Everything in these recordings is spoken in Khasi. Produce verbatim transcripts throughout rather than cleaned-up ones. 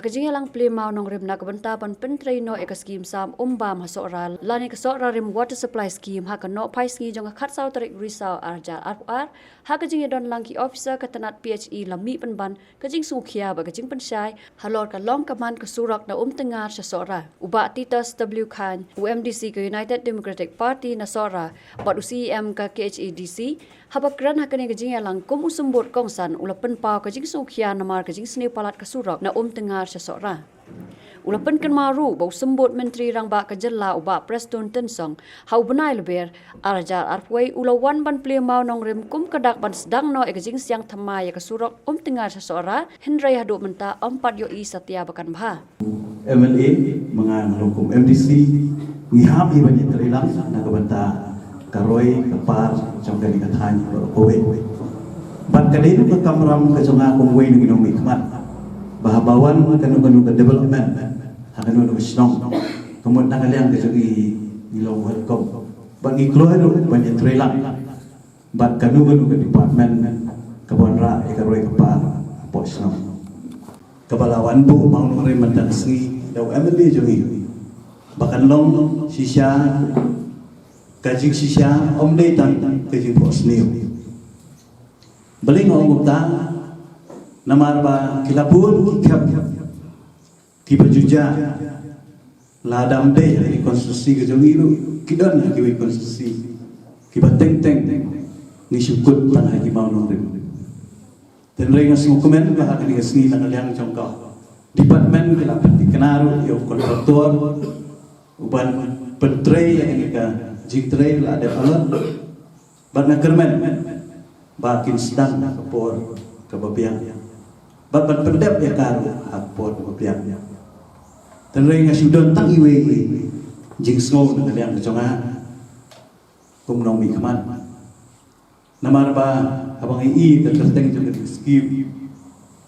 Ka jingïalang plie mawnongrim na ka bynta ban pyntrei noh ïa ka skhim sam umbam ha Sohra lane ka Sohra Rim Water Supply Scheme ha ka nohphai sngi jong ka khatsaw tarik Risaw arhajar arphew ar, ha ka jingïadon lang ki officer ka tnat P H E la mih pynban ka jingsngewkhia bad ka jingpynshai halor ka long ka man ka surok na Umtngar sha Sohra. U Bah Titus W Chyne, u M D C ka United Democratic Party na Sohra bad u C E M ka K H A D C, haba kren ha kane ka jingïalang kum u symbud kongsan, u la pynpaw ka jingsngewkhia namar ka jingsniew palat ka surok na Umtngar sha Sohra. U la pynkynmaw ruh ba u symbud Myntri Rangbah ka jylla u Bah Prestone Tynsong ha u bnai Lber arhajar arphew wei u la wan ban plie mawnongrim kum ka dak ban sdang noh ïa ka jingsiang thymmai ïa ka surok Umtngar sha Sohra, hynrei haduh mynta ym pat ïohi satia ba kan bha. M L A, ma nga nga long kum M D C, ngi hap hi ban ïatreilang na ka bynta ka roi ka par jong kane ka thaiñ baroh kawei. Bad ka dei ruh ka kamram ka jong nga kum uwei na ki nongmihkhmat ba haba wan kano kano ka development ha kano kano ka shnong, ka mut na ka liang ka jong ngi, ngi long welcome. Bad ngi kloi ruh ban ïatreilang bad kano kano ka department kaba wanrah ïa ka roi ka par hapoh shnong. Kaba la wan buh mawnongrim mynta ka sngi da u M L A jong ngi ba kan long shisha, ka jingshisha ym dei tang ka jingphohsniew. Balei nga ong kumta? Namar ba ki la bun ki khep kiba ju jia, lada ym dei ha kane ka constituency ka jong ngi ruh ki don ha kiwei ki constituency kiba teng teng ngi shu kut tang ha ki mawnongrim. Hynrei nga sngewkmen ba ha kane ka sngi na ka liang jong ka department ki la pynthikna ruh ïa u kontraktor uban pyntrei ïa kane ka jingtrei, la dep alot. Bad nga kyrmen ba kin sdang ha ka por kaba biang bad ban pyndep ïa ka ruh ha ka por kaba biang. Hynrei nga shu don tang iwei i jingsngew na ka liang ka jong nga kum nongmihkhmat. Namar ba haba ngi i ka kyrteng jong ka skim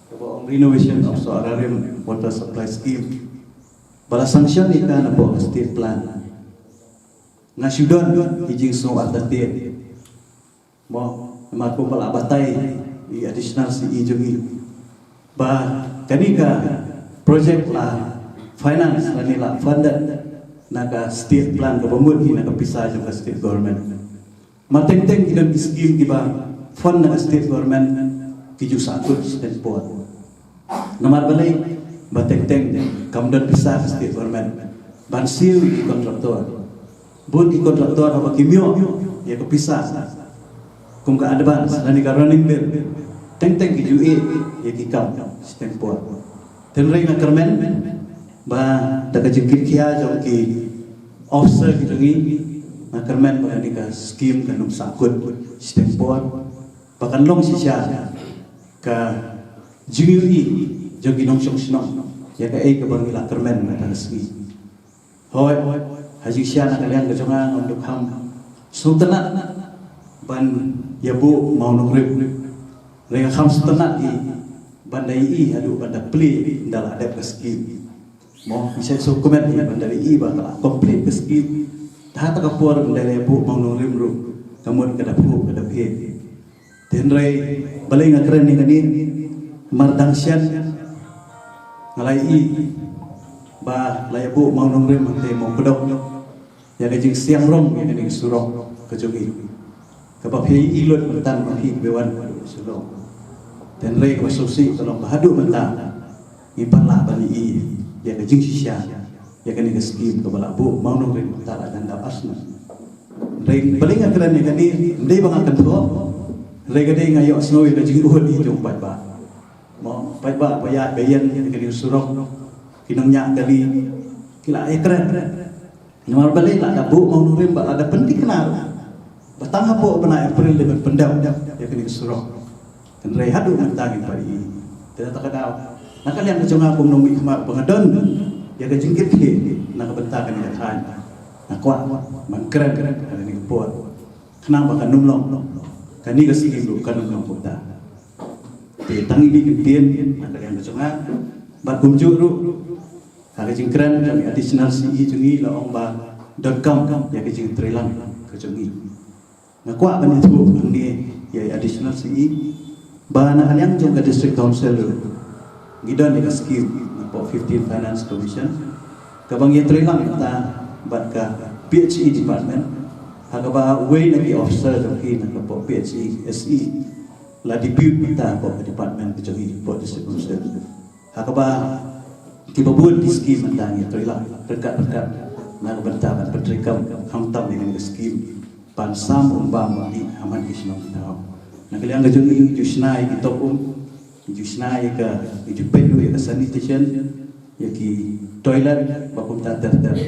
kaba ong Renovation of Sohra Rim Water Supply Scheme, ba la sanction ïa ka napoh ka state plan, nga shu don i jingsngew artatien. Mo, namar kumba la batai i additional C E jong ngi ba kane ka project la finance lane la funded na ka state plan kaba mut hi na ka pisa jong ka state government. Ma teng teng ki don ki skim kiba fund na ka state government ki ju sahkut shiteng por. Namar balei? Ba teng teng kam don pisa ka state government ban siew ïa ki kontraktor. Bun ki kontraktor haba kim ïoh ïa ka pisa kum ka advance lane ka running bill, teng teng ki ju ïeh ïa ki kam shiteng por. Hynrei nga kyrmen ba da ka jingkitkhia jong ki officer ki jong ngi, nga kyrmen ba kane ka skim kan ym sahkut shiteng por, ba kan long shisha ka jingïohi jong ki nongshong shnong ïa kaei kaba ngi la kyrmen mynta ka sngi. Hooid, ha jingshisha na ka liang ka jong nga ngam dei kham sngewtynnat ban ïa buh mawnongrim. Hynrei nga kham sngewtynnat hi ban da ïohi haduh ban da plie ynda la dep ka skim. Mo, ngi sa sngewkmen hi ban da ïohi ba ka la complete ka skim. Te ha kata ka por ynda la ïa buh mawnongrim ruh ka mut ka da phuh ka da phet. Te hynrei balei nga kren ïa kane? Namar dang shen nga la ïohi ba la ïa buh mawnongrim hangtei Mawkdok ïa ka jingsiang rong ïa kane ka surok ka jong ngi kaba phi ïohi lut mynta ba phi kiba wan haduh Shillong. Te hynrei kaba sngewsih ka long ba haduh mynta ngim pat lah ban ïohi ïa ka jingshisha ïa kane ka skim kaba la buh mawnongrim mynta la dang dap ar snem. Hynrei balei nga kren ïa kane? Ym dei ba nga kynthoh, hynrei ka dei nga ïohsngew ïa ka jingud hi jong u paidbah. Mo, paidbah ba ïaid ba ïeng ïa kane ka surok, ki nongñiah kali ki la ïakren. Namar balei? La da buh mawnongrim bad la da pynthikna ba tang hapoh bnai April dei ban pyndep ïa kane ka surok. Hynrei haduh mynta ngim pat ïohi. Te kata ka daw na ka liang ka jong nga kum nongmihkhmat ba nga don ïa ka jingkitkhlieh na ka bynta kane ka thaiñ, nga kwah ban kren ha kane ka por khnang ba kan ym long, kane ka skim ruh kan ym long kumta. Te tang ine i kyntien na ka liang ka jong nga. Bad kumjuh ruh ha ka jingkren jong i additional C E jong ngi la ong ba donkam ïa ka jingtreilang ka jong ngi. Nga kwah ban ïathuh hangne ïa i additional C E ba na ka liang jong ka district council ruh ngi don ïa ka skim, nga Hapoh fifteen Finance Commission, kaba ngi ïatrei lang mynta bad ka P H E department, ha kaba uwei na ki officer jong ki na ka hapoh P H E S E la depute mynta hapoh ka department ka jong ngi hapoh District Council. Ha kaba kiba bun ki scheme mynta ngi ïatrei lang ryngkat ryngkat na ka bynta ban pyntreikam khamtam ïa kane ka scheme Ban sam um bam bam dih ha man ki shnong ki thaw. Na ka liang ka jong ngi, ngi ju shna ïa ki top um, ngi ju shna ïa ka, ngi ju peit ruh ïa ka sanitation, ïa ki toilet, ba kumta ter ter.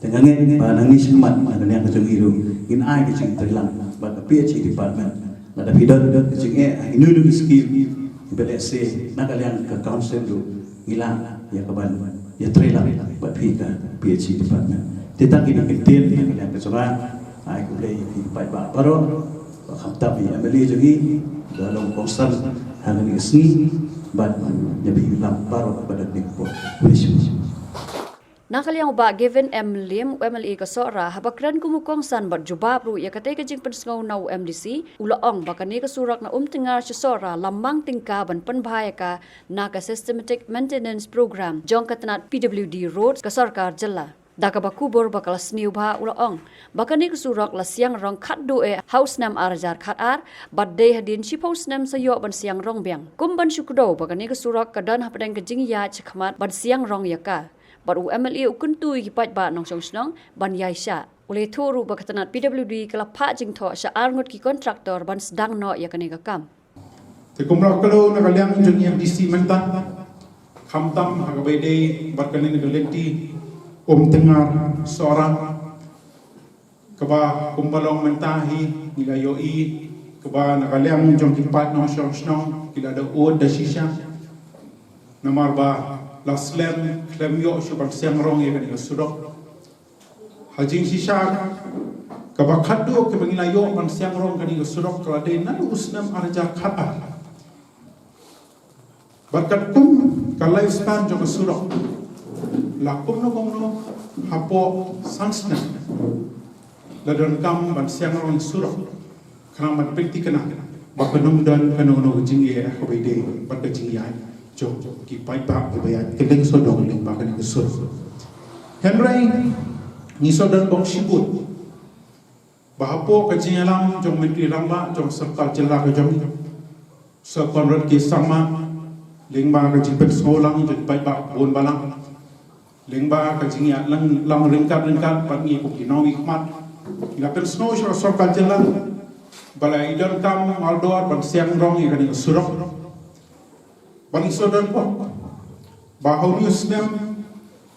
Te nga ngeit ba nangne shakhmat na ka liang ka jong ngi ruh ngin ai ka jingtreilang bad ka P H E department. Lada phi don ka jingeh ha kino kino ki scheme, ba lehse na ka liang ka council ruh ngi lah ïa ka ban ïatrei lang bad phi ka P H E department. Te tang kine ki ktien na ka liang ka jong nga. Ai khublei ïa phi paidbah baroh, ba khamtam ïa u M L A jong ngi ba long kongsan ha kane ka sngi, bad ïa phi paidbah baroh ba don ha kane ka por. Khublei shibun. Na ka liang u Bah Gavin M Mylliem, u M L A ka Sohra, haba kren kum u kongsan bad jubab ruh ïa katei ka jingpynsngew na u M D C, u la ong ba kane ka surok na Umtngar sha Sohra la mang tyngka ban pynbha ïa ka na ka Systematic Maintenance Program jong ka tnat P W D Roads ka sorkar jylla. Da kaba kubur ba ka la sniew bha, u la ong ba kane ka surok la siang rong khatduh eh ha u snem ar hajar khatar, bad dei hadien shiphew snem sa ïoh ban siang rong biang. Kum ban shu kdew ba kane ka surok ka don hapdeng ka jingïaid shakhmat ban siang rong ïa ka. Bad u M L A u kyntu ïa ki paidbah nongshong shnong ban ïaishah. U la ïathuh ruh ba ka tnat P W D ka la phah jingthoh sha arngut ki kontraktor ban sdang noh ïa kane ka kam. Te kumba la kdew na ka liang jong u M D C mynta, khamtam ha kaba ïadei bad kane ka lynti Umtngar Sohra, kaba kumba long mynta hi ngi la ïohi kaba na ka liang jong ki paid nongshong shnong ki la da ud da shisha. Namar ba la slem khlem ïoh shuh ban siang rong ïa kane ka surok. Ha jingshisha kaba khatduh kaba ngi la ïoh ban siang rong kane ka surok ka la dei naduh u snem ar hajar khatar. Bad katkum ka lifespan jong ka surok, la kumno kumno hapoh san snem la donkam ban siang rong surok. Khnang ban pynthikna ba kan ym don kano kano ka jingeh ha kaba ïadei bad ka jingïaid jong ki paidbah kiba ïaid kylleng sawdong lyngba kane ka surok. Hynrei ngi sngewdon bok shibun ba hapoh ka jingïalam jong u Myntri Rangbah jong ka sorkar jylla ka jong ngi, Sir Conrad K Sangma, lyngba ka jingpynsngewlang jong ki paidbah bun balang, lyngba ka jingïalang lang ryngkat ryngkat bad ngi kum ki nongmihkhmat, ngi la pynsngew sha ka sorkar jylla ba la i donkam mardor ban siang rong ïa kane ka surok. Bad ngi sngewdon bok ba ha une u snem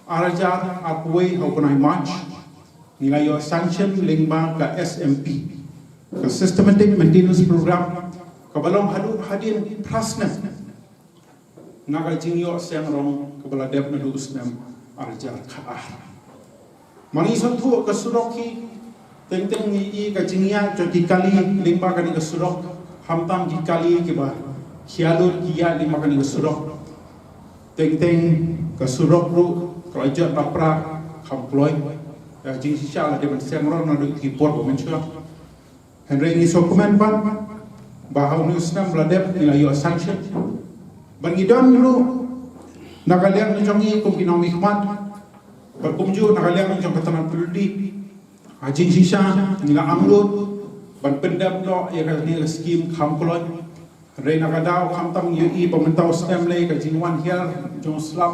ar hajar arphew wei ha u bnai March ngi la ïoh sanction lyngba ka S M P, ka Systematic Maintenance Program, kaba long haduh hadien phra snem na ka jingïoh siang rong kaba la dep naduh u snem ar hajar khatar. Ma ngi sngewthuh ka surok hi, teng teng ngi i ka jingïaid jong ki kali lyngba kane ka surok, khamtam ki kali kiba khia lut ki ïaid lyngba kane ka surok. Teng teng ka surok ruh ka la jot la pra kham kloi. Ka jingshisha la dei ban siang rong naduh ki por ba mynshuwa. Hynrei ngi sngewkmen pat ba ha une u snem ba la dep ngi la ïoh sanction. Bad ngi don ruh na ka liang jong ngi kum ki nongmihkhmat, bad kumjuh na ka liang jong ka tnat P W D, ha jingshisha ngi la angnud ban pyndep noh ïa kane ka skim kham kloi. Hynrei na ka daw khamtam ngi ïohi ba mynta u snem lei ka jingwan hiar jong u slap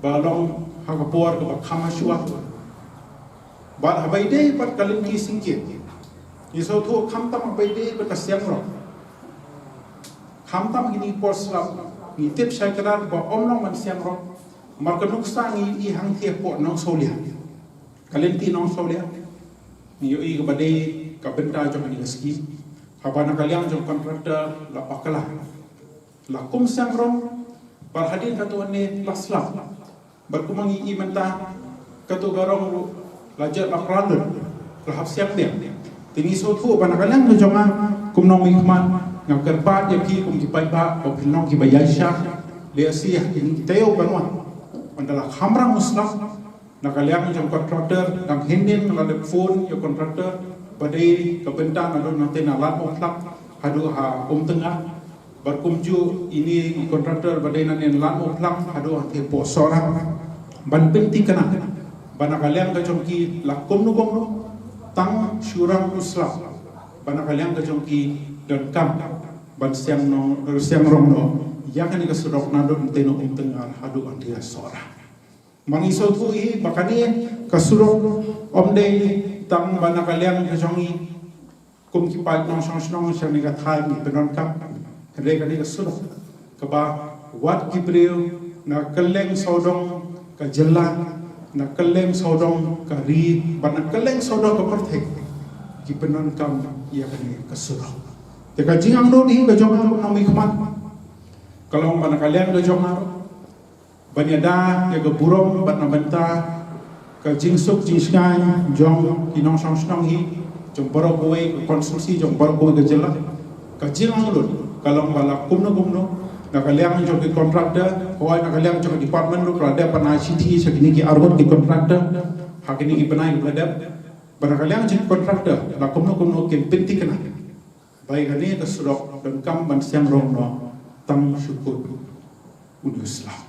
ba long ha ka por kaba kham shuwa. Bad haba ïadei bad ka lynti syngkien, ngi sngewthuh khamtam haba ïadei bad ka siang rong, khamtam kine ki por slap, ngi tip shai kdar ba ym long ban siang rong. Namar ka nuksa ngi i hangtei hapoh Nongsawlia, ka lynti Nongsawlia, ngi ïohi kaba dei ka bynta jong kane ka skim, haba na ka liang jong kontraktor la bakla, la kum siang rong, bad hadien katto katne la slap. Bad kumba ngi i mynta, katto ka rong ruh la jot la pra lut, la hap siang biang. Te ngi sngewthuh ba na ka liang ka jong nga kum u nongmihkhmat, nga kyrpad ïa phi kum ki paidbah ba phin long kiba ïaishah. Lehse ha kine ki taïew ban wan, ynda la khamrang u slap, na ka liang jong kontraktor dang hynnin nga la dep phone ïa u kontraktor ba dei ka bynta naduh nangtei na Lad Mawphlang haduh ha Umtngar. Bad kumjuh ine i contractor ba dei na Lad Mawphlang haduh hangtei hapoh Sohra, ban pynthikna ba na ka liang ka jong ki la kumno kumno, tang shu rang u slap, ba na ka liang ka jong ki donkam ban siang noh, siang rong noh ïa kane ka surok naduh Umtyngngar haduh hangtei ha Sohra. Ngi sngewthuh hi ba kane ka surok ym dei tang ba na ka liang ka jong ngi kum ki paid nongshong shnong sha kane ka thaiñ ngi pyndonkam, hynrei kane ka surok kaba wat ki briew na kylleng sawdong ka jylla, na kylleng sawdong ka ri, bad na kylleng sawdong ka pyrthei ki pyndonkam ïa kane ka surok. Te ka jingangnud hi ka jong nga ruh nongmihkhmat ka long ba na ka liang ka jong nga ruh ban ïada ïa ka burom bad na bynta ka jingsuk jingshngaiñ jong ki nongshong shnong hi, jong baroh kawei ka constituency, jong baroh kawei ka jylla. Ka jingangnud ka long ba la kumno kumno, na ka liang jong ki contractor, hooid na ka liang jong ki department ruh ka la dep ban ai shithi sha kine ki arngut ki contractor ha kine ki bnai kiba la dep, ba na ka liang jong ki contractor la kumno kumno kin pynthikna ba ïa kane ka surok donkam ban siang rong noh tang shu kut une u slap.